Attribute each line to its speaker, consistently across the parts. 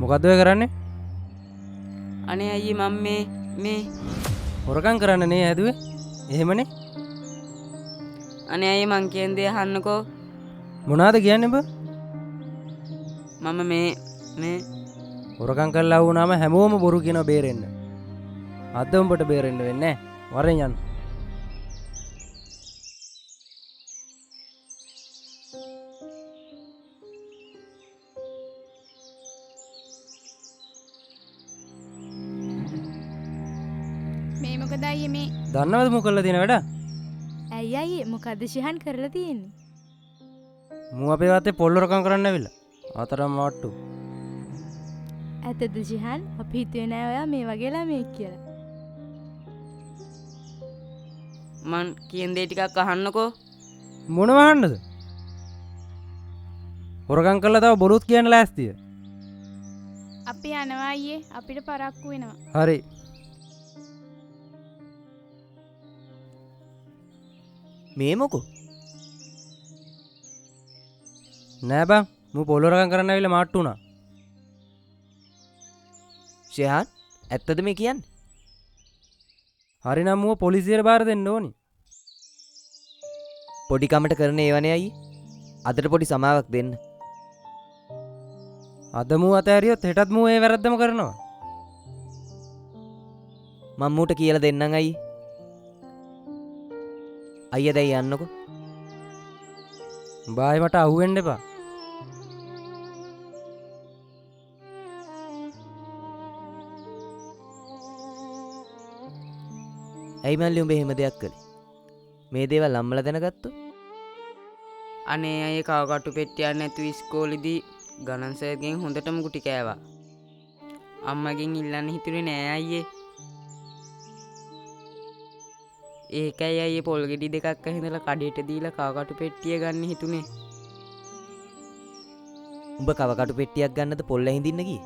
Speaker 1: මොකද්ද ඔය කරන්නේ?
Speaker 2: අනේ අයියේ මම මේ මේ
Speaker 1: හොරකම් කරන්න නේ හැදුවේ. එහෙමනේ.
Speaker 2: අනේ අයියේ මං කියන දේ අහන්නකෝ.
Speaker 1: මොනවාද කියන්නේ බ?
Speaker 2: මම මේ මේ
Speaker 1: හොරකම් කරලා වුණාම හැමෝම බොරු කියනවා බේරෙන්න. අද උඹට බේරෙන්න වෙන්නේ නෑ. වරෙන් යන්න.
Speaker 3: මේ මොකද අයියේ මේ
Speaker 1: දන්නවද මු කරලා තියෙන වැඩ?
Speaker 4: ඇයි අයියේ මොකද්ද ශිහන් කරලා තියෙන්නේ?
Speaker 1: මූ අපේ වත්තේ පොල් හොරකම් කරන්න ඇවිල්ලා. ආතරම් මාට්ටු.
Speaker 4: ඇත්තද ශිහන්? අපි හිතුවේ නෑ ඔයා මේ වගේ ළමයෙක් කියලා.
Speaker 2: මං කියන දේ ටිකක් අහන්නකෝ.
Speaker 1: මොනව අහන්නද? හොරකම් කරලා තව බොරුත් කියන්න ලෑස්තිය.
Speaker 3: අපි යනවා අයියේ, අපිට පරක්කු වෙනවා.
Speaker 1: හරි.
Speaker 5: මේ මොකෝ?
Speaker 1: නෑ බං, මූ පොල් හොරකම් කරන්න ඇවිල්ලා මාට්ටු වුණා.
Speaker 5: ෂෙහාන්, ඇත්තද මේ කියන්නේ?
Speaker 1: හරිනම් මූව පොලිසියට බාර දෙන්න ඕනි.
Speaker 5: පොඩි කමට කරන ඒවනේ අයියේ. අදට පොඩි සමාවක් දෙන්න.
Speaker 1: අද මූ අතෑරියොත් හෙටත් මූ ඒ වැරද්දම කරනවා.
Speaker 5: මං මූට කියලා දෙන්නම් අයියේ. අයියා දැන් යන්නකෝ.
Speaker 1: උඹ ආයේ මට අහුවෙන්න එපා.
Speaker 5: ඇයි මල්ලි උඹ එහෙම දෙයක් කළේ? මේ දේවල් අම්මලා දැනගත්තොත්?
Speaker 2: අනේ අයියේ කවකටු පෙට්ටියක් නැතුව ඉස්කෝලේදී ගණන් සර්ගෙන් හොඳටම ගුටි කෑවා. අම්මගෙන් ඉල්ලන්න හිතුනේ නෑ අයියේ. ඒකයි අයියේ පොල් ගෙඩි දෙකක් ඇහිඳලා කඩේට දීලා කවකටු පෙට්ටිය ගන්න හිතුනේ.
Speaker 5: උඹ කවකටු පෙට්ටියක් ගන්නද පොල් ඇහිඳින්න ගියේ?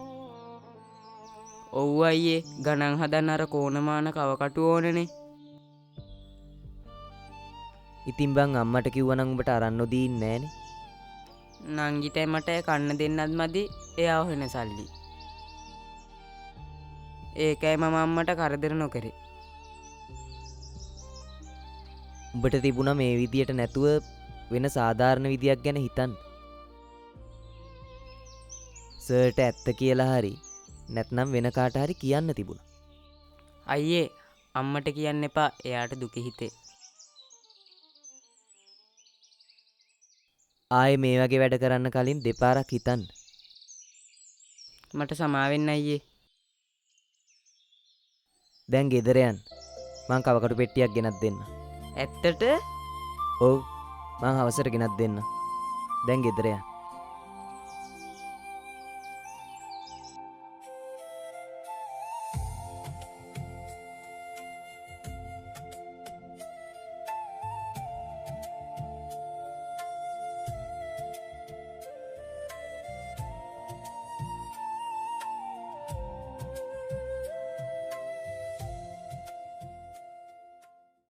Speaker 2: ඔව් අයියේ, ගණන් හදන්න අර කෝණමාන කවකටු ඕනනේ.
Speaker 5: ඉතින් බං අම්මට කිව්වනම් උඹට අරන් නොදී ඉන්නේ නෑනේ.
Speaker 2: නංගිටයි මට කන්න දෙන්නත් මදි, එයා හොයන සල්ලි. ඒකයි මම අම්මට කරදර නොකරේ.
Speaker 5: උඹට තිබුණා මේ විදියට නැතුව වෙන සාධාරණ විදියක් ගැන හිතන්න. සර්ට ඇත්ත කියලා හරි නැත්නම් වෙන කාට හරි කියන්න තිබුණා.
Speaker 2: අයියේ අම්මට කියන්න එපා, එයාට දුක හිතේ.
Speaker 5: ආයේ මේ වගේ වැඩ කරන්න කලින් දෙපාරක් හිතන්න.
Speaker 2: මට සමා වෙන්න අයියේ.
Speaker 5: දැන් ගෙදර යන්න. මං කවකටු පෙට්ටියක් ගෙනත් දෙන්න.
Speaker 2: ඇත්තට?
Speaker 5: ඔව්, මං හවසට ගෙනත් දෙන්න. දැන් ගෙදර යන්න.